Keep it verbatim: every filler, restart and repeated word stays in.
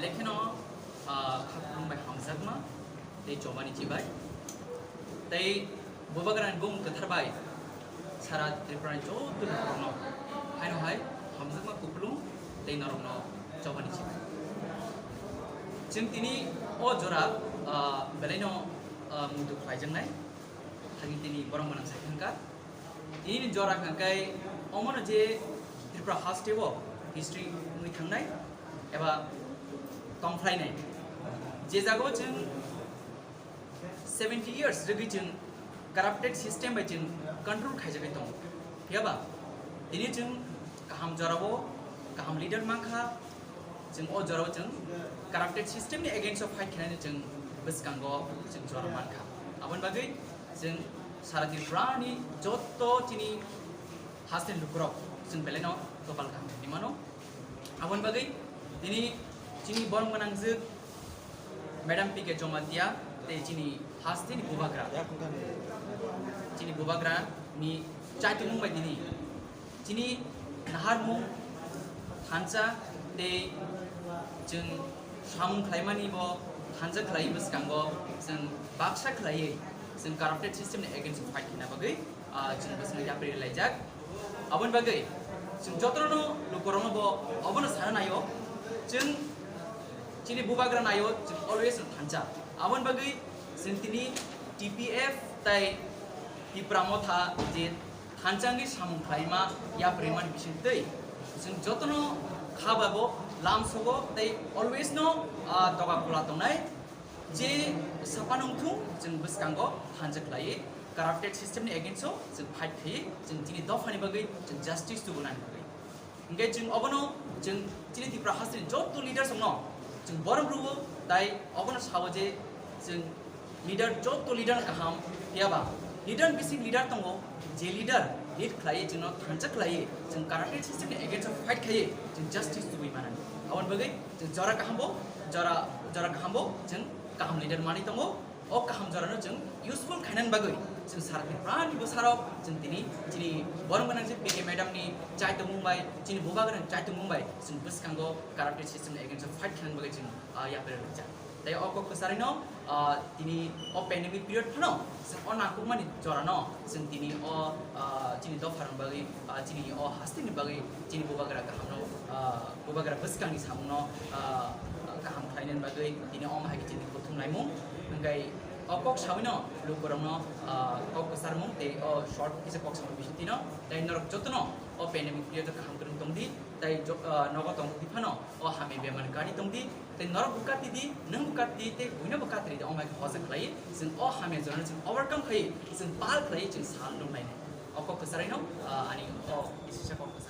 Lekheno, ah, khapulung bai hamjakma tei chobani chibai tei Bubagrani bumung kwthar bai sara Tripurani joto lukurokno haino hai hamjakma kupulung tei norokno chobani chibai. Chwng tini o jora, ah, belaino, ah, muitu khlaijaknai, thangwi tini borok mwnang sai thangkha. Tini jora hwnkhe omono je Tripura haste o history wngwi thangnai eba tongphlainai, je jagao chwng seventy years rwgwi chwng corrupted system bai chwng control khaijagwi tongo. Phiyaba tini chwng kaham jorao kaham leader mankha, chwng o jorao chwng corrupted system ni against o fight khainani chwng bwskango chwng jora mankha. Aboni bagwi chwng sara Tripura ni jotto chini haste ni lukurok chwng belaino kopal kaham hinwi mano. Aboni bagwi tini chini borok mwnangjwk Madam P K Jamatia tei chini haste ni Bubagra, chini Bubagra ni chaitumung bai tini chini naharmung thansa tei chwng samung khlaimani bo thansa khlai bwskango chwng baksa khlaiwi chwng corrupted system ni against o fight khaina bagwi, ah, chwng bwskango yapri laijak. Aboni bagwi chwng jotono lukurokno bo obono sana naio, chwng chini Bubagra naio, chwng always no thansa. Aboni bagwi chwng tini T P F tai Tipra Motha je thansa wngwi samung khlaima yapri mani bisingtwi chwng jotono kha bai bo lamsogo tei always no, ah, doga kula tongnai. Je sapanung thung chwng bwskango thansa khlaiwi corrupted system ni against o chwng fight khlaiwi chwng chini dophani bagwi chwng justice tubunani bagwi. Hingke chwng obono chwng chini Tripura haste ni joto leaders rokno chwng borom rwo, tai obono sao je chwng leader, joto leader kaham, phiyaba leader bising leader tongo, je leader lead khlaiwi chwngno thansa khlaiwi chwng corrupted system ni against o fight khlaiwi chwng justice tubui manani. Aboni bagwi chwng jora kaham bo, jora, jora kaham bo chwng kaham leader manwi tongo. O kaham jorano chwng useful khainani bagwi chwng sara Tripura ni bwsarok chwng tini chini borok gwnang je P K madam ni chaitumung bai, chini bubagra ni chaitumung bai chwng bwskango corrupted system ni against o fight khainani bagwi chwng, ah, yapri rwjak. Tei o kok kwcharino, ah, tini o pandemic period phano chwng o nangkukmani jorano chwng tini o, ah, chini dopharokni bagwi, ah, chini o hasteni bagwi chini bubagra kahamno, ah, bubagra bwskangni samungno, ah, kaham khlainani bagwi tini omo hai khe chini kuthum laimung. Hwnkhe o kok sawino lukurokno, ah, kok kwcharmung tei o short kisa kok samung bisingtwino tei norok jotono o pandemic period o kaham kwrwng tongdi tei jo-, ah, nogo tongdi phano o hamya bemar gari tongdi. Tei norok bo kati di, nwng bo kati di, tei buino bo kati di, omo hai khe hosa khlai, chwng o hamya jorano chwng overcome khlai, chwng pal khlai, chwng sal nung lainai. O kok kwcharino, ah, ani o kisa kok kwchar.